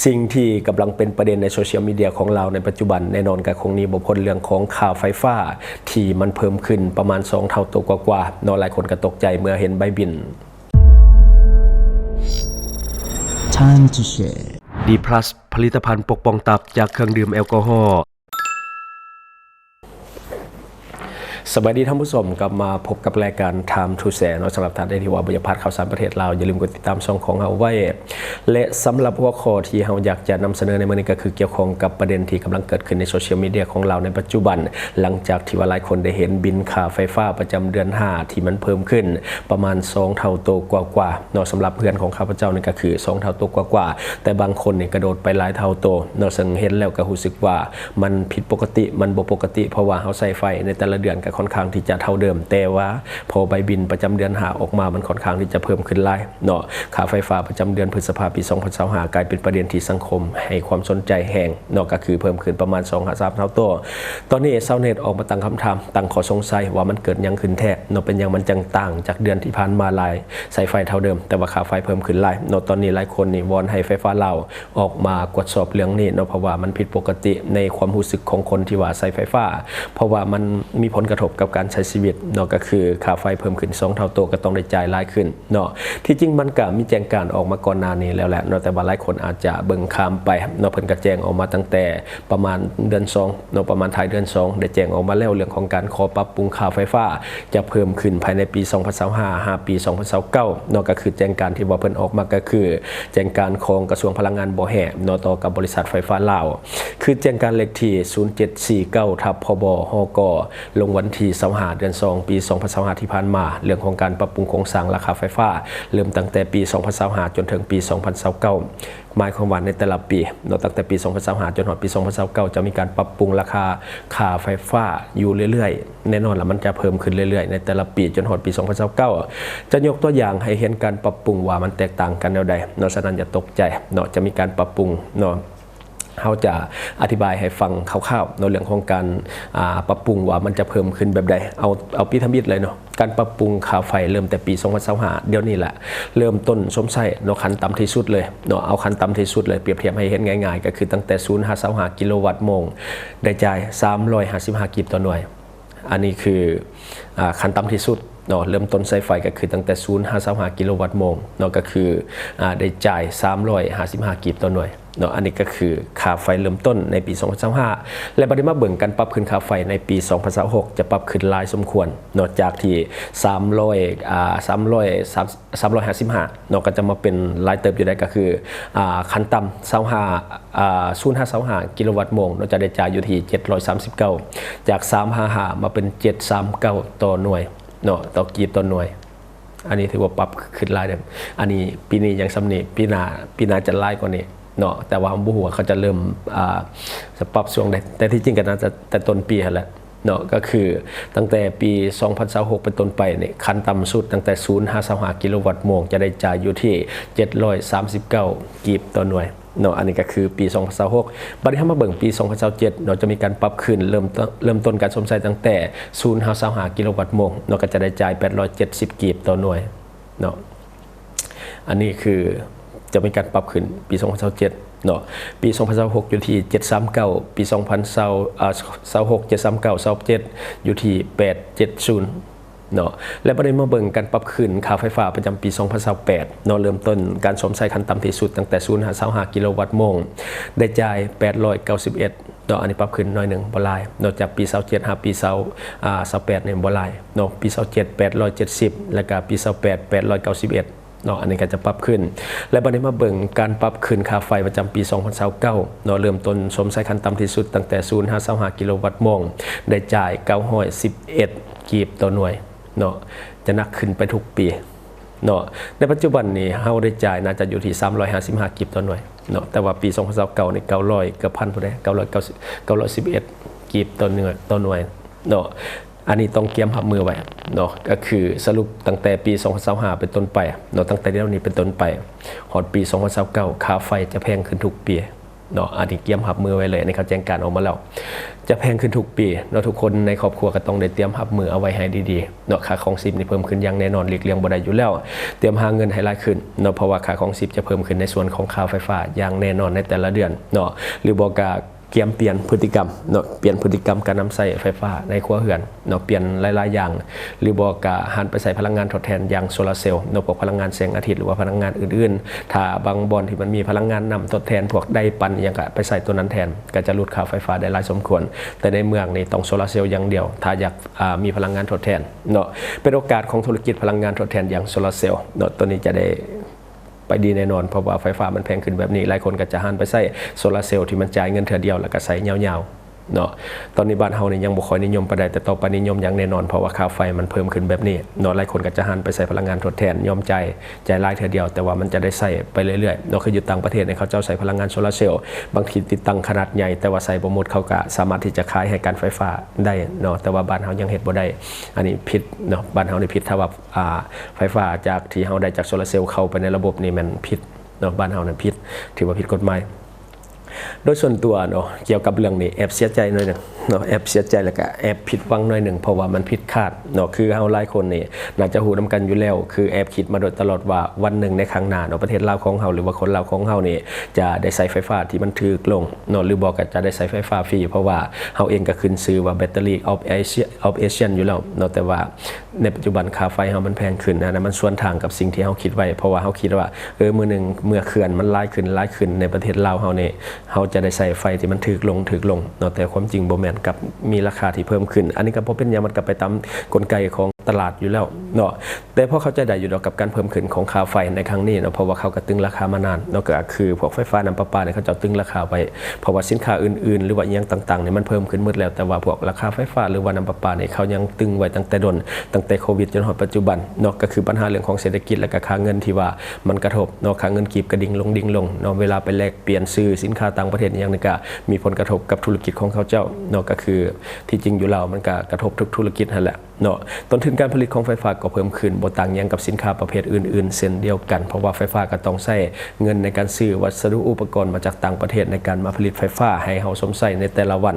ສິ່ງທີ່ກຳລັງເປັນປະເດັນໃນໂຊຊຽວມີເດຍຂອງລາວໃນປັດຈຸບັນ ແນ່ນອນກໍຄົງໜີບໍ່ພົ້ນເລື່ອງຂອງຄ່າໄຟຟ້າທີ່ມັນເພີ່ມຂຶ້ນປະມານສອງເທົ່າໂຕກວ່າໆເນາະ. ຫຼາຍຄົນກໍຕົກໃຈເມື່ອເຫັນໃບບິນ. Time to share. ດີພລັສ ຜະລິດຕະພັນປົກປ້ອງຕັບຈາກເຄື່ອງດື່ມແອລກໍຮໍ. ສະບາຍດີທ່ານຜູ້ຊົມ, ກັບມາພົບກັບລາຍການ Time to Share ເນາະ. ສຳລັບທ່ານໃດທີ່ວ່າບໍ່ຢາກພາດຂ່າວສານປະເທດລາວ, ຢ່າລືມກົດຕິດຕາມຊ່ອງຂອງເຮົາໄວ້. ແລະ ສຳລັບຫົວຂໍ້ທີ່ເຮົາຢາກຈະນຳສະເໜີໃນມື້ນີ້ ກໍຄືກ່ຽວຂ້ອງກັບປະເດັນທີ່ກຳລັງເກີດຂຶ້ນໃນໂຊຊຽວມີເດຍຂອງລາວໃນປັດຈຸບັນ, ຫຼັງຈາກທີ່ວ່າຫຼາຍຄົນໄດ້ເຫັນບິນຄ່າໄຟຟ້າປະຈຳເດືອນຫ້າທີ່ມັນເພີ່ມຂຶ້ນປະມານສອງເທົ່າໂຕກວ່າໆເນາະ. ສຳລັບເຮືອນຂອງຂ້າພະເຈົ້ານີ້ກໍຄືສອງເທົ່າໂຕກວ່າໆ, ແຕ່ບາງຄົນນີ້ກະໂດດໄປຫຼາຍເທົ່າໂຕເນາະ, ເຊິ່ງເຫັນແລ້ວກໍຮູ້ສຶກວ່າ ມັນຜິດປົກກະຕິ, ມັນບໍ່ປົກກະຕິ ເພາະວ່າເຮົາໃຊ້ໄຟໃນແຕ່ລະເດືອນກໍຄ່ອນຂ້າງທີ່ຈະເທົ່າເດີມ, ແຕ່ວ່າພໍໃບບິນປະຈຳເດືອນຫ້າອອກມາ ມັນຄ່ອນຂ້າງທີ່ຈະເພີ່ມຂຶ້ນຫຼາຍເນາະ. ຄ່າໄຟຟ້າປະຈຳເດືອນພຶດສະພາປີສອງພັນຊາວຫ້າ ກາຍເປັນປະເດັນທີ່ສັງຄົມໃຫ້ຄວາມສົນໃຈແຮງເນາະ, ກໍຄືເພີ່ມຂຶ້ນປະມານສອງຫາສາມເທົ່າໂຕ. ຕອນນີ້ຊາວເນັດອອກມາຕັ້ງຄຳຖາມ, ຕັ້ງຂໍ້ສົງໄສວ່າມັນເກີດຫຍັງຂຶ້ນແທ້ເນາະ, ເປັນຫຍັງມັນຈັ່ງຕ່າງຈາກເດືອນທີ່ຜ່ານມາຫຼາຍ, ໃຊ້ໄຟເທົ່າເດີມ ແຕ່ວ່າຄ່າໄຟເພີ່ມຂຶ້ນຫຼາຍເນາະ. ຕອນນີ້ຫຼາຍຄົນນີ້ວອນໃຫ້ໄຟຟ້າລາວ ອອກມາກວດສອບເລື່ອງນີ້ເນາະ, ເພາະວ່າມັນຜິດປົກກະຕິໃນຄວາມຮູ້ສຶກຂອງຄົນທີ່ວ່າໃຊ້ໄຟຟ້າ, ເພາະວ່າມັນມີຜົນກະທົບກັບການໃຊ້ຊີວິດເນາະ, ກໍຄືຄ່າໄຟເພີ່ມຂຶ້ນສອງເທົ່າໂຕ ກໍຕ້ອງໄດ້ຈ່າຍຫຼາຍຂຶ້ນເນາະ. ທີ່ຈິງມັນກະມີແຈ້ງການອອກມາກ່ອນໜ້ານີ້ແລ້ວແຫຼະເນາະ, ແຕ່ວ່າຫຼາຍຄົນອາດຈະເບິ່ງຂ້າມໄປເນາະ. ເພິ່ນກະແຈ້ງອອກມາຕັ້ງແຕ່ປະມານເດືອນສອງເນາະ, ປະມານທ້າຍເດືອນສອງ ໄດ້ແຈ້ງອອກມາແລ້ວ ເລື່ອງຂອງການຂໍປັບປຸງຄ່າໄຟຟ້າ ຈະເພີ່ມຂຶ້ນພາຍໃນປີສອງພັນຊາວຫ້າ ຫາປີສອງພັນຊາວເກົ້າເນາະ. ກໍຄືແຈ້ງການທີ່ວ່າເພິ່ນອອກມາ ກໍຄືແຈ້ງການຂອງກະຊວງພະລັງງານບໍ່ແຮ່ເນາະ ຕໍ່ກັບບໍລິສັດໄຟຟ້າລາວ, ຄືແຈ້ງການເລກທີສູນເຈັດສີ່ເກົ້າ ທັບ ພບ ຫກ ລົງວັນທີຊາວຫ້າ ເດືອນສອງ ປີສອງພັນຊາວຫ້າ ທີ່ຜ່ານມາ, ເລື່ອງຂອງການປັບປຸງໂຄງສ້າງລາຄາໄຟຟ້າ ເລີ່ມຕັ້ງແຕ່ປີສອງພັນຊາວຫ້າ ຈົນເຖິງປີສອງພັນຊາວເກົ້າ. ໝາຍຄວາມວ່າໃນແຕ່ລະປີເນາະ, ຕັ້ງແຕ່ປີສອງພັນຊາວຫ້າ ຈົນຮອດປີສອງພັນຊາວເກົ້າ ຈະມີການປັບປຸງລາຄາຄ່າໄຟຟ້າຢູ່ເລື້ອຍໆ. ແນ່ນອນລະ ມັນຈະເພີ່ມຂຶ້ນເລື້ອຍໆໃນແຕ່ລະປີ ຈົນຮອດປີສອງພັນຊາວເກົ້າ. ຈະຍົກຕົວຢ່າງໃຫ້ເຫັນການປັບປຸງວ່າມັນແຕກຕ່າງກັນແນວໃດເນາະ, ສະນັ້ນຢ່າຕົກໃຈເນາະ, ຈະມີການປັບປຸງເນາະ. ເຮົາຈະອະທິບາຍໃຫ້ຟັງຄ່າວໆເນາະ, ເລື່ອງຂອງການ ອ່າ ປັບປຸງວ່າມັນຈະເພີ່ມຂຶ້ນແບບໃດ. ເອົາ ເອົາປີທຳອິດເລີຍເນາະ, ການປັບປຸງຄ່າໄຟເລີ່ມແຕ່ປີສອງພັນຊາວຫ້າ ດຽວນີ້ແຫຼະ, ເລີ່ມຕົ້ນຊົມໃຊ້ເນາະ, ຂັ້ນຕ່ຳທີ່ສຸດເລີຍເນາະ, ເອົາຂັ້ນຕ່ຳທີ່ສຸດເລີຍ ປຽບທຽບໃຫ້ເຫັນງ່າຍໆ ກໍຄືຕັ້ງແຕ່ສູນຫາຊາວຫ້າກິໂລວັດໂມງ ໄດ້ຈ່າຍສາມຮ້ອຍຫ້າສິບຫ້າກີບຕໍ່ໜ່ວຍ. ອັນນີ້ຄື ອ່າ ຂັ້ນຕ່ຳທີ່ສຸດເນາະ, ເລີ່ມຕົ້ນໃຊ້ໄຟກໍຄືຕັ້ງແຕ່ສູນຫາຊາວຫ້າກິໂລວັດໂມງເນາະ, ກໍຄື ອ່າ ໄດ້ຈ່າຍສາມຮ້ອຍຫ້າສິບຫ້າກີບຕໍ່ໜ່ວຍເນາະ. ອັນນີ້ກໍຄືຄ່າໄຟເລີ່ມຕົ້ນໃນປີສອງພັນຊາວຫ້າ ແລະ ບັດນີ້ມາເບິ່ງການປັບຂຶ້ນຄ່າໄຟໃນປີສອງພັນຊາວຫົກ ຈະປັບຂຶ້ນຫຼາຍສົມຄວນເນາະ, ຈາກທີ່ສາມຮ້ອຍ ອ່າ ສາມຮ້ອຍ ສາມ ສາມຮ້ອຍຫ້າສິບຫ້າເນາະ, ກໍຈະມາເປັນຫຼາຍເຕີບຢູ່ໃດ, ກໍຄື ອ່າ ຂັ້ນຕ່ຳຊາວຫ້າ ອ່າ ສູນຫາຊາວຫ້າກິໂລວັດໂມງເນາະ, ຈະໄດ້ຈ່າຍຢູ່ທີ່ເຈັດຮ້ອຍສາມສິບເກົ້າ, ຈາກສາມຫາຫ້າ ມາເປັນເຈັດສາມເກົ້າຕໍ່ໜ່ວຍເນາະ, ຕໍ່ກີບຕໍ່ໜ່ວຍ. ອັນນີ້ຖືວ່າປັບຂຶ້ນຫຼາຍເດ້. ອັນນີ້ປີນີ້ຍັງສ່ຳນີ້, ປີໜ້າ ປີໜ້າຈະຫຼາຍກວ່ານີ້ເນາະ, ແຕ່ວ່າບໍ່ຮູ້ວ່າເຂົາຈະເລີ່ມ ອ່າ ຈະປັບຊ່ວງໃດ, ແຕ່ທີ່ຈິງກໍໜ້າຈະແຕ່ຕົ້ນປີຫັ້ນແຫຼະ. ເນາະ, ກໍຄືຕັ້ງແຕ່ປີສອງພັນຊາວຫົກເປັນຕົ້ນໄປນີ້, ຂັ້ນຕ່ຳສຸດຕັ້ງແຕ່ສູນຫາຊາວຫ້າກິໂລວັດໂມງ ຈະໄດ້ຈ່າຍຢູ່ທີ່ເຈັດຮ້ອຍສາມສິບເກົ້າກີບຕໍ່ໜ່ວຍເນາະ. ອັນນີ້ກໍຄືປີສອງພັນຊາວຫົກ. ບັດນີ້ເຮົາມາເບິ່ງປີສອງພັນຊາວເຈັດເນາະ, ຈະມີການປັບຂຶ້ນ ເລີ່ມ ເລີ່ມຕົ້ນການຊົມໃຊ້ຕັ້ງແຕ່ສູນຫາຊາວຫ້າກິໂລວັດໂມງເນາະ, ກໍຈະໄດ້ຈ່າຍແປດຮ້ອຍເຈັດສິບກີບຕໍ່ໜ່ວຍເນາະ. ອັນນີ້ຄືຈະມີການປັບຂຶ້ນປີສອງພັນຊາວເຈັດເນາະ, ປີສອງພັນຊາວຫົກຢູ່ທີ່ເຈັດສາມເກົ້າ, ປີສອງພັນຊາວ ອ່າ ຊາວຫົກ ເຈັດສາມເກົ້າ, ຊາວເຈັດຢູ່ທີ່ແປດເຈັດສູນເນາະ. ແລະ ບັດນີ້ມາເບິ່ງການປັບຂຶ້ນຄ່າໄຟຟ້າປະຈຳປີສອງພັນຊາວແປດເນາະ, ເລີ່ມຕົ້ນການຊົມໃຊ້ຂັ້ນຕ່ຳທີ່ສຸດຕັ້ງແຕ່ສູນຫາຊາວຫ້າກິໂລວັດໂມງ ໄດ້ຈ່າຍແປດຮ້ອຍເກົ້າສິບເອັດ ເນາະ, ອັນນີ້ປັບຂຶ້ນໜ້ອຍໜຶ່ງ ບໍ່ຫຼາຍເນາະ, ຈາກປີຊາວເຈັດຫາປີຊາວ ອ່າ ຊາວແປດນີ້ບໍ່ຫຼາຍເນາະ, ປີຊາວເຈັດ ແປດຮ້ອຍເຈັດສິບ ແລ້ວກະປີຊາວແປດ ແປດຮ້ອຍເກົ້າສິບເອັດເນາະ, ອັນນີ້ກໍຈະປັບຂຶ້ນ. ແລະ ບັດນີ້ມາເບິ່ງການປັບຂຶ້ນຄ່າໄຟປະຈຳປີສອງພັນຊາວເກົ້າເນາະ, ເລີ່ມຕົ້ນຊົມໃຊ້ຂັ້ນຕ່ຳທີ່ສຸດຕັ້ງແຕ່ສູນຫາຊາວຫ້າກິໂລວັດໂມງ ໄດ້ຈ່າຍເກົ້າຮ້ອຍສິບເອັດກີບຕໍ່ໜ່ວຍເນາະ, ຈະໜັກຂຶ້ນໄປທຸກປີ ເນາະ. ໃນປັດຈຸບັນນີ້ເຮົາໄດ້ຈ່າຍໜ້າຈະຢູ່ທີ່ສາມຮ້ອຍຫ້າສິບຫ້າກີບຕໍ່ໜ່ວຍເນາະ, ແຕ່ວ່າປີສອງພັນຊາວເກົ້ານີ້ເກົ້າຮ້ອຍ ເກືອບພັນພຸ້ນເດ້, ເກົ້າຮ້ອຍເກົ້າສິບ ເກົ້າຮ້ອຍສິບເອັດກີບຕໍ່ໜ່ວຍ ຕໍ່ໜ່ວຍເນາະ. ອັນນີ້ຕ້ອງກຽມຮັບມືໄວ້ເນາະ, ກໍຄືສະຫຼຸບຕັ້ງແຕ່ປີສອງພັນຊາວຫ້າເປັນຕົ້ນໄປເນາະ, ຕັ້ງແຕ່ດຽວນີ້ເປັນຕົ້ນໄປ ຮອດປີສອງພັນຊາວເກົ້າ ຄ່າໄຟຈະແພງຂຶ້ນທຸກປີ ເນາະ ອັນນີ້ກຽມຮັບມືໄວ້ເລີຍ ອັນນີ້ເຂົາແຈ້ງການອອກມາແລ້ວ ຈະແພງຂຶ້ນທຸກປີເນາະ. ທຸກຄົນໃນຄອບຄົວກໍຕ້ອງໄດ້ຕຽມຮັບມືເອົາໄວ້ໃຫ້ດີໆເນາະ. ຄ່າຄອງຊີບນີ້ເພີ່ມຂຶ້ນຢ່າງແນ່ນອນ ຫຼີກລ່ຽງບໍ່ໄດ້ຢູ່ແລ້ວ. ຕຽມຫາເງິນໃຫ້ຫຼາຍຂຶ້ນເນາະ ເພາະວ່າຄ່າຄອງຊີບຈະເພີ່ມຂຶ້ນໃນສ່ວນຂອງຄ່າໄຟຟ້າຢ່າງແນ່ນອນໃນແຕ່ລະເດືອນເນາະ. ຫຼືບໍ່ກໍກຽມປ່ຽນພຶດຕິກຳເນາະ ປ່ຽນພຶດຕິກຳການນຳໃຊ້ໄຟຟ້າໃນຄົວເຮືອນເນາະ ປ່ຽນຫຼາຍໆຢ່າງ ຫຼືບໍ່ກໍຫັນໄປໃຊ້ພະລັງງານທົດແທນຢ່າງໂຊລາເຊວເນາະ ພວກພະລັງງານແສງອາທິດ ຫຼືວ່າພະລັງງານອື່ນໆ. ຖ້າບາງບ່ອນທີ່ມັນມີພະລັງງານນ້ຳທົດແທນ ພວກໄດປັ່ນອີ່ຫຍັງ ກໍໄປໃຊ້ຕົວນັ້ນແທນ ກໍຈະຫຼຸດຄ່າໄຟຟ້າໄດ້ຫຼາຍສົມຄວນ. ແຕ່ໃນເມືອງນີ້ຕ້ອງໂຊລາເຊວຢ່າງດຽວ ຖ້າຢາກ ອ່າ ມີພະລັງງານທົດແທນເນາະ. ເປັນໂອກາດຂອງທຸລະກິດພະລັງງານທົດແທນຢ່າງໂຊລາເຊວເນາະ ຕົວນີ້ຈະໄດ້ ໄປດີແນ່ນອນ ເພາະວ່າໄຟຟ້າມັນແພງຂຶ້ນແບບນີ້ ຫຼາຍຄົນກໍຈະຫັນໄປໃຊ້ໂຊລາເຊວທີ່ມັນຈ່າຍເງິນເທື່ອດຽວ ແລ້ວກໍໃຊ້ຍາວໆເນາະ. ຕອນນີ້ບ້ານເຮົານີ້ຍັງບໍ່ຄ່ອຍນິຍົມປານໃດ ແຕ່ຕໍ່ໄປນິຍົມຢ່າງແນ່ນອນ ເພາະວ່າຄ່າໄຟມັນເພີ່ມຂຶ້ນແບບນີ້ເນາະ. ຫຼາຍຄົນກໍຈະຫັນໄປໃຊ້ພະລັງງານທົດແທນ ຍອມຈ່າຍ ຈ່າຍຫຼາຍເທື່ອດຽວ ແຕ່ວ່າມັນຈະໄດ້ໃຊ້ໄປເລື້ອຍໆເນາະ. ຄືຢູ່ຕ່າງປະເທດນີ້ ເຂົາເຈົ້າໃຊ້ພະລັງງານໂຊລາເຊວ ບາງທີຕິດຕັ້ງຂະໜາດໃຫຍ່ ແຕ່ວ່າໃຊ້ບໍ່ໝົດ ເຂົາກໍສາມາດທີ່ຈະຂາຍໃຫ້ການໄຟຟ້າໄດ້ເນາະ. ແຕ່ວ່າບ້ານເຮົາຍັງເຮັດບໍ່ໄດ້ ອັນນີ້ຜິດເນາະ. ບ້ານເຮົານີ້ຜິດ ຖ້າວ່າ ອ່າ ໄຟຟ້າຈາກທີ່ເຮົາໄດ້ຈາກໂຊລາເຊວເຂົ້າໄປໃນລະບົບນີ້ແມ່ນຜິດເນາະ ບ້ານເຮົານັ້ນຜິດ ຖືວ່າຜິດກົດໝາຍ. ໂດຍສ່ວນຕົວເນາະ ກ່ຽວກັບເລື່ອງນີ້ແອບເສຍໃຈໜ້ອຍໜຶ່ງເນາະ ແອບເສຍໃຈ ແລ້ວກະແອບຜິດຫວັງໜ້ອຍໜຶ່ງ ເພາະວ່າມັນຜິດຄາດເນາະ. ຄືເຮົາຫຼາຍຄົນນີ້ໜ້າຈະຮູ້ນຳກັນຢູ່ແລ້ວ ຄືແອບຄິດມາໂດຍຕະຫຼອດວ່າ ວັນໜຶ່ງໃນຂ້າງໜ້າເນາະ ປະເທດລາວຂອງເຮົາ ຫຼືວ່າຄົນລາວຂອງເຮົານີ້ ຈະໄດ້ໃຊ້ໄຟຟ້າທີ່ມັນຖືກລົງເນາະ ຫຼືບໍ່ກໍຈະໄດ້ໃຊ້ໄຟຟ້າຟຣີ ເພາະວ່າເຮົາເອງກໍຂຶ້ນຊື່ວ່າ Battery of Asia of Asian ຢູ່ແລ້ວເນາະ. ແຕ່ວ່າ ໃນປັດຈຸບັນຄ່າໄຟເຮົາມັນແພງຂຶ້ນ ອັນນັ້ນມັນສວນທາງກັບສິ່ງທີ່ເຮົາຄິດໄວ້ ເພາະວ່າເຮົາຄິດວ່າ ເອີ ມື້ໜຶ່ງເມື່ອເຂື່ອນມັນຫຼາຍຂຶ້ນ ຫຼາຍຂຶ້ນໃນປະເທດລາວເຮົານີ້ ເຮົາຈະໄດ້ໃຊ້ໄຟທີ່ມັນຖືກລົງ ຖືກລົງເນາະ. ແຕ່ຄວາມຈິງບໍ່ແມ່ນ ກັບມີລາຄາທີ່ເພີ່ມຂຶ້ນ. ອັນນີ້ກໍບໍ່ເປັນຫຍັງ ມັນກໍໄປຕາມກົນໄກຂອງຕະຫຼາດຢູ່ແລ້ວເນາະ. ແຕ່ພໍເຂົ້າໃຈໄດ້ຢູ່ດອກກັບການເພີ່ມຂຶ້ນຂອງຄ່າໄຟໃນຄັ້ງນີ້ເນາະ ເພາະວ່າເຂົາກໍຕຶງລາຄາມານານເນາະ. ກໍຄືພວກໄຟຟ້ານ້ຳປະປານີ້ ເຂົາເຈົ້າຕຶງລາຄາໄວ້ ເພາະວ່າສິນຄ້າອື່ນໆ ຫຼືວ່າອີ່ຫຍັງຕ່າງໆນີ້ ມັນເພີ່ມຂຶ້ນໝົດແລ້ວ ແຕ່ວ່າພວກລາຄາໄຟຟ້າ ຫຼືວ່ານ້ຳປະປານີ້ ເຂົາຍັງຕຶງໄວ້ຕັ້ງແຕ່ດົນ ຕັ້ງແຕ່ໂຄວິດຈົນຮອດປັດຈຸບັນເນາະ. ກໍຄືບັນຫາເລື່ອງຂອງເສດຖະກິດ ແລະກະຄ່າເງິນທີ່ວ່າມັນກະທົບເນາະ ຄ່າເງິນກີບກະດິ່ງລົງ ດິ່ງລົງເນາະ. ເວລາໄປແລກປ່ຽນຊື້ສິນຄ້າຕ່າງປະເທດອີ່ຫຍັງນີ້ ກະມີຜົນກະທົບກັບທຸລະກິດຂອງເຂົາເຈົ້າເນາະ. ກໍຄືທີ່ຈິງຢູ່ລາວມັນກະກະທົບທຸກທຸລະກິດຫັ້ນແຫຼະ ເນາະ. ຕົ້ນທຶນການຜະລິດຂອງໄຟຟ້າກໍເພີ່ມຂຶ້ນ ບໍ່ຕ່າງຫຍັງກັບສິນຄ້າປະເພດອື່ນໆເຊັ່ນດຽວກັນ ເພາະວ່າໄຟຟ້າກໍຕ້ອງໃຊ້ເງິນໃນການຊື້ວັດສະດຸອຸປະກອນມາຈາກຕ່າງປະເທດ ໃນການມາຜະລິດໄຟຟ້າໃຫ້ເຮົາຊົມໃຊ້ໃນແຕ່ລະວັນ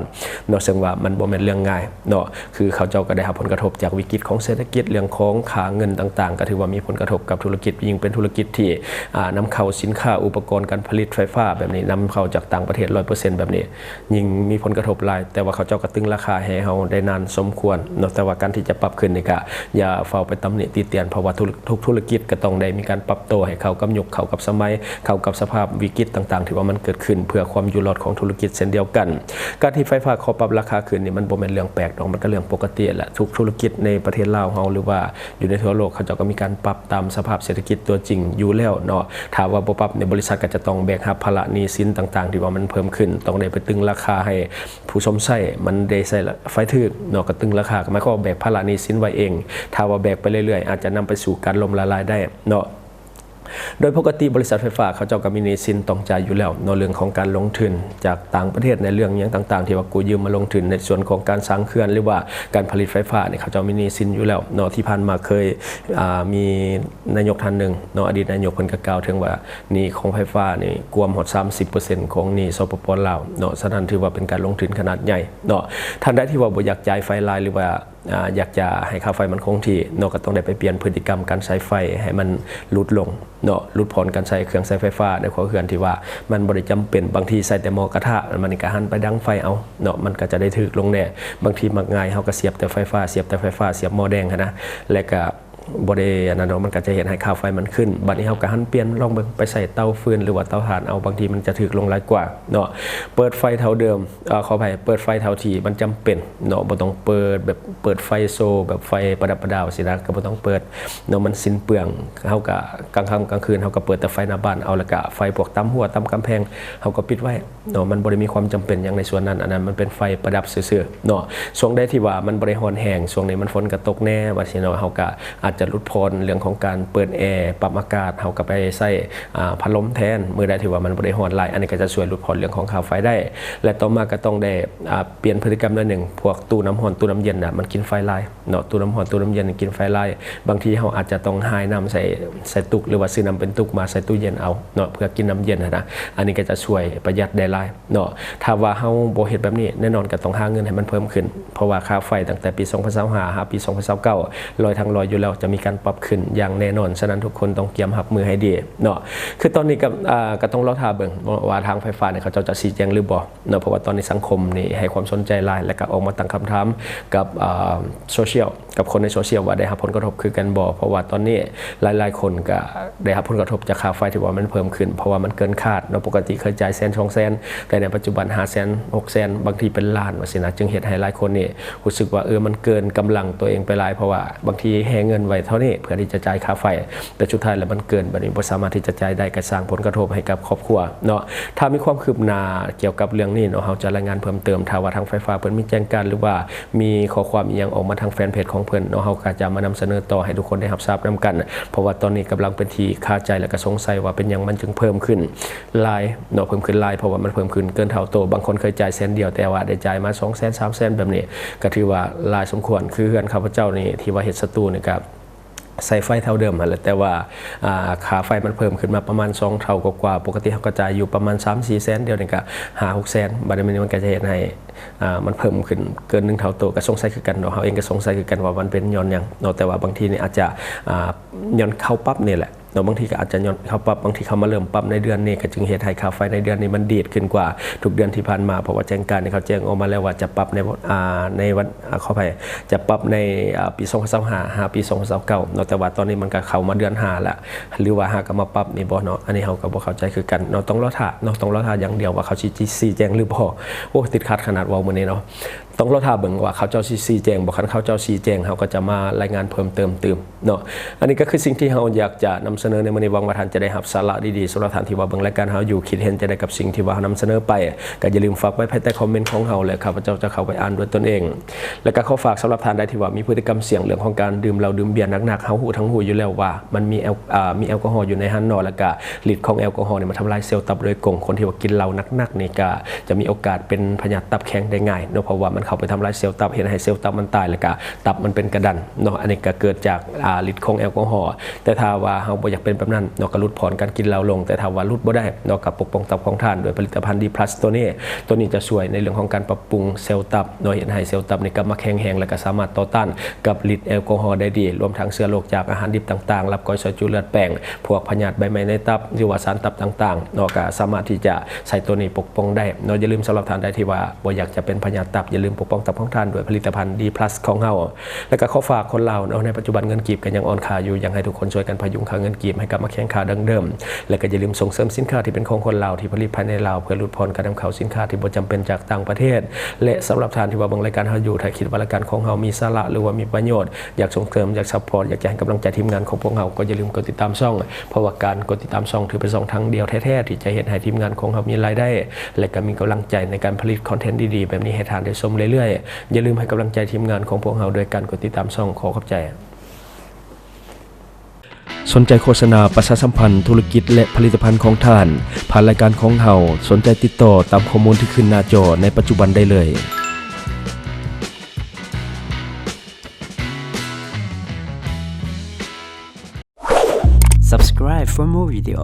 ເນາະ ເຊິ່ງວ່າມັນບໍ່ແມ່ນເລື່ອງງ່າຍເນາະ. ຄືເຂົາເຈົ້າກໍໄດ້ຮັບຜົນກະທົບຈາກວິກິດຂອງເສດຖະກິດ ເລື່ອງຂອງຄ່າເງິນຕ່າງໆ ກໍຖືວ່າມີຜົນກະທົບກັບທຸລະກິດ ຍິ່ງເປັນທຸລະກິດທີ່ ອ່າ ນຳເຂົ້າສິນຄ້າອຸປະກອນການຜະລິດໄຟຟ້າແບບນີ້ ນຳເຂົ້າຈາກຕ່າງປະເທດຮ້ອຍເປີເຊັນແບບນີ້ ຍິ່ງມີຜົນກະທົບຫຼາຍ ແຕ່ວ່າເຂົາເຈົ້າກໍຕຶງລາຄາໃຫ້ເຮົາໄດ້ນານສົມຄວນເນາະ. ແຕ່ວ່າການທີ່ຈະປັບຂຶ້ນນີ້ກະຢ່າຟ້າວໄປຕຳໜິຕິຕຽນ ເພາະວ່າທຸລະ ທຸກທຸລະກິດກໍຕ້ອງໄດ້ມີການປັບໂຕໃຫ້ເຂົ້າກັບຍຸກ ເຂົ້າກັບສະໄໝ ເຂົ້າກັບສະພາບວິກິດຕ່າງໆທີ່ວ່າມັນເກີດຂຶ້ນ ເພື່ອຄວາມຢູ່ລອດຂອງທຸລະກິດເຊັ່ນດຽວກັນ. ການທີ່ໄຟຟ້າຂໍປັບລາຄາຂຶ້ນນີ້ ມັນບໍ່ແມ່ນເລື່ອງແປກດອກ ມັນກໍເລື່ອງປົກກະຕິແຫຼະ. ທຸກທຸລະກິດໃນປະເທດລາວເຮົາ ຫຼືວ່າຢູ່ໃນທົ່ວໂລກ ເຂົາເຈົ້າກໍມີການປັບຕາມສະພາບເສດຖະກິດຕົວຈິງຢູ່ແລ້ວເນາະ. ຖ້າວ່າບໍ່ປັບນີ້ ບໍລິສັດກໍຈະຕ້ອງແບກຮັບພາລະໜີ້ສິນຕ່າງໆທີ່ວ່າມັນເພີ່ມຂຶ້ນ ຕ້ອງໄດ້ໄປຕຶງລາຄາໃຫ້ ຜູ້ຊົມໃຊ້ມັນໄດ້ໃຊ້ໄຟຖືກເນາະ ກໍຕຶງລາຄາ ກໍໝາຍຄວາມວ່າແບກພາລະໜີ້ສິນໄວ້ເອງ. ຖ້າວ່າແບກໄປເລື້ອຍໆ ອາດຈະນຳໄປສູ່ການລົ້ມລະລາຍໄດ້ເນາະ. ໂດຍປົກກະຕິບໍລິສັດໄຟຟ້າເຂົາເຈົ້າກໍມີໜີ້ສິນຕ້ອງຈ່າຍຢູ່ແລ້ວເນາະ ເລື່ອງຂອງການລົງທຶນຈາກຕ່າງປະເທດ ໃນເລື່ອງຫຍັງຕ່າງໆທີ່ວ່າກູ້ຢືມມາລົງທຶນ ໃນສ່ວນຂອງການສ້າງເຂື່ອນ ຫຼືວ່າການຜະລິດໄຟຟ້ານີ້ ເຂົາເຈົ້າມີໜີ້ສິນຢູ່ແລ້ວເນາະ. ທີ່ຜ່ານມາເຄີຍ ອ່າ ມີນາຍົກທ່ານໜຶ່ງເນາະ ອະດີດນາຍົກ ເພິ່ນກໍກ່າວເຖິງວ່າ ໜີ້ຂອງໄຟຟ້ານີ້ກວມຮອດສາມສິບເປີເຊັນຂອງໜີ້ ສປປ ລາວເນາະ. ສະນັ້ນຖືວ່າເປັນການລົງທຶນຂະໜາດໃຫຍ່ເນາະ. ທ່ານໃດທີ່ວ່າບໍ່ຢາກຈ່າຍໄຟຫຼາຍ ຫຼືວ່າ ອ່າ ຢາກຈະໃຫ້ຄ່າໄຟມັນຄົງທີ່ເນາະ ກໍຕ້ອງໄດ້ໄປປ່ຽນພຶດຕິກຳການໃຊ້ໄຟໃຫ້ມັນຫຼຸດລົງເນາະ ຫຼຸດຜ່ອນການໃຊ້ເຄື່ອງໃຊ້ໄຟຟ້າໃນຄົວເຮືອນທີ່ວ່າມັນບໍ່ໄດ້ຈຳເປັນ. ບາງທີໃຊ້ແຕ່ໝໍ້ກະທະ ມັນກໍຫັນໄປດັງໄຟເອົາເນາະ ມັນກໍຈະໄດ້ຖືກລົງແດ່. ບາງທີມັກງ່າຍ ເຮົາກໍສຽບແຕ່ໄຟຟ້າ ສຽບແຕ່ໄຟຟ້າ ສຽບໝໍ້ແດງຫັ້ນນະ ແລ້ວກໍ ບໍ່ໄດ້ອັນນັ້ນດອກ ມັນກໍຈະເຮັດໃຫ້ຄ່າໄຟມັນຂຶ້ນ. ບັດນີ້ເຮົາກໍຫັນປ່ຽນລອງເບິ່ງ ໄປໃຊ້ເຕົາຟືນ ຫຼືວ່າເຕົາຖ່ານເອົາ ບາງທີມັນຈະຖືກລົງຫຼາຍກວ່າເນາະ. ເປີດໄຟເທົ່າເດີມ ເອີ ຂໍອະໄພ ເປີດໄຟເທົ່າທີ່ມັນຈຳເປັນເນາະ ບໍ່ຕ້ອງເປີດແບບເປີດໄຟໂຊ ແບບໄຟປະດັບປະດາວຊີ້ນະ ກໍບໍ່ຕ້ອງເປີດເນາະ ມັນສິ້ນເປືອງ. ເຮົາກໍກາງຄ່ຳກາງຄືນ ເຮົາກໍເປີດແຕ່ໄຟໜ້າບ້ານເອົາ ແລ້ວກໍໄຟພວກຕາມຮົ້ວຕາມກຳແພງ ເຮົາກໍປິດໄວ້ ເນາະ ມັນບໍ່ໄດ້ມີຄວາມຈຳເປັນຫຍັງໃນສ່ວນນັ້ນ. ອັນນັ້ນມັນເປັນໄຟປະດັບຊື່ໆເນາະ. ຊ່ວງໃດທີ່ວ່າມັນບໍ່ໄດ້ຮ້ອນແຮງ ຊ່ວງນີ້ມັນຝົນກໍຕົກແດ່ວ່າຊີ້ເນາະ ເຮົາກໍອາດ ຈະຫຼຸດຜ່ອນເລື່ອງຂອງການເປີດແອ ປັບອາກາດ ເຮົາກໍໄປໃຊ້ ອາ ພັດລົມແທນ ມື້ໃດທີ່ວ່າມັນບໍ່ໄດ້ຮ້ອນຫຼາຍ ອັນນີ້ກໍຈະຊ່ວຍຫຼຸດຜ່ອນເລື່ອງຂອງຄ່າໄຟໄດ້ ແລະ ຕໍ່ມາກໍຕ້ອງໄດ້ ອາ ປ່ຽນພຶດຕິກຳໜ້ອຍໜຶ່ງ ພວກຕູ້ນ້ຳຮ້ອນ ຕູ້ນ້ຳເຢັນນະ ມັນກິນໄຟຫຼາຍເນາະ ຕູ້ນ້ຳຮ້ອນ ຕູ້ນ້ຳເຢັນກິນໄຟຫຼາຍ ບາງທີເຮົາອາດຈະຕ້ອງຫາຍນ້ຳໃສ່ ໃສ່ຕຸກ ຫຼືວ່າຊື້ນ້ຳເປັນຕຸກມາໃສ່ຕູ້ເຢັນເອົາເນາະ ເພື່ອກິນນ້ຳເຢັນຫັ້ນນະ ອັນນີ້ກໍຈະຊ່ວຍປະຢັດໄດ້ຫຼາຍ ເນາະ ຖ້າວ່າເຮົາບໍ່ເຮັດແບບນີ້ ແນ່ນອນກໍຕ້ອງຫາເງິນໃຫ້ມັນເພີ່ມຂຶ້ນ ເພາະວ່າຄ່າໄຟຕັ້ງແຕ່ປີສອງພັນຊາວຫ້າ ຫາປີສອງພັນຊາວເກົ້າ ຮ້ອຍທັງຮ້ອຍຢູ່ແລ້ວ ຈະມີການປັບຂຶ້ນຢ່າງແນ່ນອນ. ສະນັ້ນທຸກຄົນຕ້ອງກຽມຮັບມືໃຫ້ດີເນາະ. ຄືຕອນນີ້ກໍ ອ່າ ກໍຕ້ອງລໍຖ້າເບິ່ງວ່າທາງໄຟຟ້ານີ້ເຂົາເຈົ້າຈະຊີ້ແຈງຫຼືບໍ່ເນາະ ເພາະວ່າຕອນນີ້ສັງຄົມນີ້ໃຫ້ຄວາມສົນໃຈຫຼາຍ ແລະ ກໍອອກມາຕັ້ງຄຳຖາມກັບ ອ່າ ໂຊຊຽວ ກັບຄົນໃນໂຊຊຽວວ່າໄດ້ຮັບຜົນກະທົບຄືກັນບໍ່ ເພາະວ່າຕອນນີ້ຫຼາຍໆຄົນກະໄດ້ຮັບຜົນກະທົບຈາກຄ່າໄຟທີ່ວ່າມັນເພີ່ມຂຶ້ນ ເພາະວ່າມັນເກີນຄາດເນາະ ປົກກະຕິເຄີຍຈ່າຍແສນສອງແສນ ແຕ່ໃນປັດຈຸບັນຫ້າແສນ ຫົກແສນ ບາງທີເປັນລ້ານວ່າຊີ້ນະ ຈຶ່ງເຮັດໃຫ້ຫຼາຍຄົນນີ້ຮູ້ສຶກວ່າ ເອີ ມັນເກີນກຳລັງຕົວເອງໄປຫຼາຍ ເພາະວ່າບາງທີແຮ່ເງິນໄວ້ເທົ່ານີ້ເພື່ອທີ່ຈະຈ່າຍຄ່າໄຟ ແຕ່ສຸດທ້າຍແລ້ວມັນເກີນ ບາດນີ້ບໍ່ສາມາດທີ່ຈະຈ່າຍໄດ້ ກະສ້າງຜົນກະທົບໃຫ້ກັບຄອບຄົວເນາະ. ຖ້າມີຄວາມຄືບໜ້າກ່ຽວກັບເລື່ອງນີ້ເນາະ ເຮົາຈະລາຍງານເພີ່ມເຕີມ ຖ້າວ່າທາງໄຟຟ້າເພິ່ນມີແຈ້ງການ ຫຼືວ່າ ມີຂໍ້ຄວາມອີ່ຫຍັງອອກມາທາງແຟນເພຈຂອງເພິ່ນເນາະ ເຮົາກໍຈະມານຳສະເໜີຕໍ່ໃຫ້ທຸກຄົນໄດ້ຮັບຊາບນຳກັນ ເພາະວ່າຕອນນີ້ກຳລັງເປັນທີ່ຄາໃຈ ແລະ ກໍສົງໄສວ່າເປັນຫຍັງມັນຈຶ່ງເພີ່ມຂຶ້ນຫຼາຍເນາະ ເພີ່ມຂຶ້ນຫຼາຍ ເພາະວ່າມັນເພີ່ມຂຶ້ນເກີນເທົ່າໂຕ ບາງຄົນເຄີຍຈ່າຍແສນດຽວ ແຕ່ວ່າໄດ້ຈ່າຍມາສອງແສນ ສາມແສນ ແບບນີ້ ກໍຖືວ່າຫຼາຍສົມຄວນ ຄືເຮືອນຂ້າພະເຈົ້ານີ້ທີ່ວ່າເຮັດສະຕູນີ້ກໍ ໃຊ້ໄຟເທົ່າເດີມຫັ້ນແຫຼະ ແຕ່ວ່າ ອ່າ ຄ່າໄຟມັນເພີ່ມຂຶ້ນມາປະມານສອງເທົ່າກວ່າໆ ປົກກະຕິເຮົາກໍຈ່າຍຢູ່ປະມານສາມສີ່ແສນ ດຽວນີ້ກໍຫ້າຫົກແສນ ບາດນີ້ມັນກໍຈະເຮັດໃຫ້ ອ່າ ມັນເພີ່ມຂຶ້ນເກີນໜຶ່ງເທົ່າໂຕ ກໍສົງໄສຄືກັນເນາະ ເຮົາເອງກໍສົງໄສຄືກັນວ່າມັນເປັນຍ້ອນຫຍັງເນາະ ແຕ່ວ່າບາງທີນີ້ອາດຈະ ອ່າ ຍ້ອນເຂົາປັບນີ້ແຫຼະເນາະ ບາງທີກໍອາດຈະຍ້ອນເຂົາປັບ ບາງທີເຂົາມາເລີ່ມປັບໃນເດືອນນີ້ ກໍຈຶ່ງເຮັດໃຫ້ຄ່າໄຟໃນເດືອນນີ້ມັນດີດຂຶ້ນກວ່າທຸກເດືອນທີ່ຜ່ານມາ ເພາະວ່າແຈ້ງການທີ່ເຂົາແຈ້ງອອກມາແລ້ວວ່າຈະປັບໃນ ອ່າ ໃນວັນ ອ່າ ຂໍອະໄພ ຈະປັບໃນ ອ່າ ປີສອງພັນຊາວຫ້າ ຫາປີສອງພັນຊາວເກົ້າເນາະ ແຕ່ວ່າຕອນນີ້ມັນກໍເຂົ້າມາເດືອນຫ້າແລ້ວ ຫຼືວ່າຫາກໍມາປັບນີ້ບໍ່ເນາະ ອັນນີ້ເຮົາກໍບໍ່ເຂົ້າໃຈຄືກັນເນາະ ຕ້ອງລໍຖ້າເນາະ ຕ້ອງລໍຖ້າຢ່າງດຽວວ່າເຂົາຊິ ຊິຊີ້ແຈງຫຼືບໍ່ ໂອ້ ຕິດຂັດຂະໜາດເວົ້າມື້ນີ້ເນາະ ຕ້ອງລໍຖ້າເບິ່ງວ່າເຂົາເຈົ້າຊິຊີ້ແຈງບໍ່ ຄັນເຂົາເຈົ້າຊີ້ແຈງ ເຮົາກໍຈະມາລາຍງານເພີ່ມເຕີມຕື່ມ ເນາະ ອັນນີ້ກໍຄືສິ່ງທີ່ເຮົາຢາກຈະນຳສະເໜີໃນມື້ນີ້ ຫວັງວ່າທ່ານຈະໄດ້ຮັບສາລະດີໆ ສຳລັບທ່ານທີ່ວ່າເບິ່ງລາຍການເຮົາຢູ່ ຄິດເຫັນຈັ່ງໃດກັບສິ່ງທີ່ວ່າເຮົານຳສະເໜີໄປ ກໍຢ່າລືມຝາກໄວ້ພາຍໃຕ້ຄອມເມັນຂອງເຮົາ ແລະ ຂ້າພະເຈົ້າຈະເຂົ້າໄປອ່ານດ້ວຍຕົນເອງ ແລະ ກໍຂໍຝາກສຳລັບທ່ານໃດທີ່ວ່າມີພຶດຕິກຳສ່ຽງເລື່ອງຂອງການດື່ມເຫຼົ້າດື່ມເບຍໜັກໆ ເຮົາຮູ້ທັງຮູ້ຢູ່ແລ້ວວ່າມັນມີແອລ ອ່າ ມີແອລກໍຮໍຢູ່ໃນຫັ້ນເນາະ ແລ້ວກໍລິດຂອງແອລກໍຮໍນີ້ມັນທຳລາຍເຊວຕັບໂດຍກົງ ຄົນທີ່ວ່າກິນເຫຼົ້າໜັກໆນີ້ກໍຈະມີໂອກາດເປັນພະຍາດຕັບແຂງໄດ້ງ່າຍເນາະ ເພາະວ່າມັນເຂົ້າໄປທຳລາຍເຊວຕັບ ເຮັດໃຫ້ເຊວຕັບມັນຕາຍ ແລ້ວກໍ ຕັບມັນເປັນກະດັນເນາະ ອັນນີ້ກໍເກີດຈາກ ອ່າ ລິດຂອງແອລກໍຮໍ ແຕ່ຖ້າວ່າເຮົາບໍ່ຢາກເປັນແບບນັ້ນເນາະ ກໍຫຼຸດຜ່ອນການກິນເຫຼົ້າລົງ ແຕ່ຖ້າວ່າຫຼຸດບໍ່ໄດ້ເນາະ ກໍປົກປ້ອງຕັບຂອງທ່ານດ້ວຍຜະລິດຕະພັນ ດີພລັສ ຕົວນີ້ ຕົວນີ້ຈະຊ່ວຍໃນເລື່ອງຂອງການປັບປຸງເຊວຕັບເນາະ ເຮັດໃຫ້ເຊວຕັບນີ້ກັບມາແຂງແຮງ ແລ້ວກໍສາມາດຕໍ່ຕ້ານກັບລິດແອລກໍຮໍໄດ້ດີ ລວມທັງເຊື້ອໂລກຈາກອາຫານດິບຕ່າງໆ ລາບກ້ອຍ ຊອຍຈຸ ເລືອດແປງ ພວກພະຍາດໃບໄມ້ໃນຕັບ ຫຼືວ່າສານຕັບຕ່າງໆເນາະ ກໍສາມາດທີ່ຈະໃຊ້ຕົວນີ້ປົກປ້ອງໄດ້ເນາະ ຢ່າລືມສຳລັບທ່ານໃດທີ່ວ່າ ບໍ່ຢາກຈະເປັນພະຍາດຕັບ ຢ່າລືມປົກປ້ອງຕັບຂອງທ່ານດ້ວຍຜະລິດຕະພັນ ດີພລັສ ຂອງເຮົາ ແລະ ກໍຂໍຝາກຄົນລາວເນາະ ໃນປັດຈຸບັນເງິນກີບກໍຍັງອ່ອນຄ່າຢູ່ ຢາກໃຫ້ທຸກຄົນຊ່ວຍກັນພະຍຸງຄ່າເງິນກີບໃຫ້ກັບມາແຂງຄ່າດັ່ງເດີມ ແລະ ກໍຢ່າລືມສົ່ງເສີມສິນຄ້າທີ່ເປັນຂອງຄົນລາວ ທີ່ຜະລິດພາຍໃນລາວ ເພື່ອຫຼຸດຜ່ອນການນຳເຂົ້າສິນຄ້າທີ່ບໍ່ຈຳເປັນຈາກຕ່າງປະເທດ ແລະ ສຳລັບທ່ານທີ່ວ່າເບິ່ງລາຍການເຮົາຢູ່ ຖ້າຄິດວ່າລາຍການຂອງເຮົາມີສາລະ ຫຼືວ່າມີປະໂຫຍດ ຢາກສົ່ງເສີມ ຢາກຊັບພອດ ຢາກຈະໃຫ້ກຳລັງໃຈທີມງານຂອງພວກເຮົາ ກໍຢ່າລືມກົດຕິດຕາມຊ່ອງ ເພາະວ່າການກົດຕິດຕາມຊ່ອງຖືເປັນຊ່ອງທາງດຽວແທ້ໆ ທີ່ຈະເຮັດໃຫ້ທີມງານຂອງເຮົາມີລາຍໄດ້ ແລະ ກໍມີກຳລັງໃຈໃນການຜະລິດຄອນເທັນດີໆແບບນີ້ໃຫ້ທ່ານໄດ້ຊົມເລື້ອຍໆ. ຢ່າລືມໃຫ້ກຳລັງໃຈທີມງານຂອງພວກເຮົາດ້ວຍການກົດຕິດຕາມຊ່ອງ. ຂໍຂອບໃຈ. ສົນໃຈໂຄສະນາປະຊາສຳພັນທຸລະກິດ ແລະ ຜະລິດຕະພັນຂອງທ່ານ ຜ່ານລາຍການຂອງເຮົາ, ສົນໃຈຕິດຕໍ່ຕາມຂໍ້ມູນທີ່ຂຶ້ນໜ້າຈໍໃນປັດຈຸບັນໄດ້ເລີຍ. Subscribe for more video.